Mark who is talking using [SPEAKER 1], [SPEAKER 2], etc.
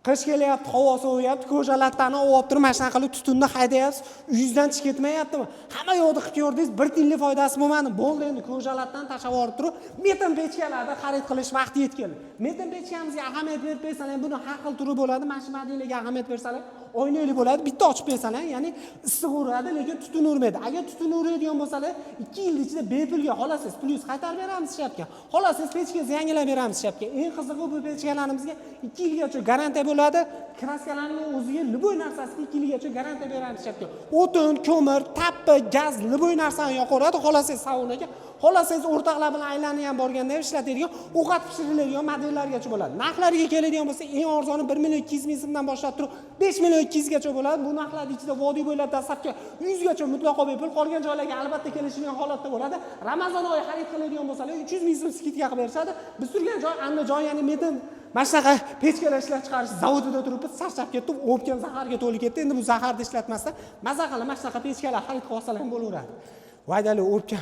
[SPEAKER 1] Qish kelyapti, havo soviyapti, ko'jalatlarni olib turib, mana shunaqa qilib tutunni haydayapsiz, uyingizdan chiqib ketmayaptimi? Hamma yoqda qilib ko'rdingiz, bir tiyinlik foydasi bo'lmadi. Bo'ldi, endi ko'jalatdan tashlab yuborib turib, metan pechkalarni xarid qilish vaqti yetib keldi. Metan pechkamizga ahamiyat berib bersalar, buni har xil turi bo'ladi. Mana shu modelga ahamiyat bersalar, oynali bo'ladi, bitta ochib bersalar, ya'ni issiq uradi, lekin tutun urmaydi. Agar tutun uradigan bo'lsalar, 2 yil ichida bepulga, xohlasangiz, plyus qaytarib beramiz shapka, xohlasangiz, pechkangizni yangilab beramiz shapka. Eng qizig'i, bu pechkalarimizga 2 yilgacha garantiya bo'ladi. Kraskalarni o'ziga, любой narsasiga 2 yilgacha garantiya beramiz shapka. O'tin, ko'mir, tappi, gaz, любой narsani yoqaveradi. Xohlasangiz, saunaga, xohlasangiz, o'rtoqlar bilan aylanib ham borganda ham ishlatadigan, ovqat pishiriladigan modellargacha bo'ladi. Narxlariga keladigan bo'lsa, eng arzoni 1 200 000 so'mdan boshlab turib 5 200 000 gacha bo'ladi. Bu narxlarni ichida vodiy bo'ylab доставка 100 gacha mutlaqo bepul, qolgan joylarga albatta kelishilgan holatda bo'ladi. Ramazon oyi xarid qiladigan bo'lsalar, 300 000 so'm скидка qilib berishadi. Biz turgan joy Andijon, ya'ni metan mana shunaqa pechkalar ishlab chiqarish zavodida turibmiz. Charchab ketdim, o'pkam zaharga to'lib ketdi. Endi bu zaharni ishlatmasdan maza qilib mana shunaqa pechkalar xarid qilib olsalar ham bo'laveradi. Vaydali o'pkam.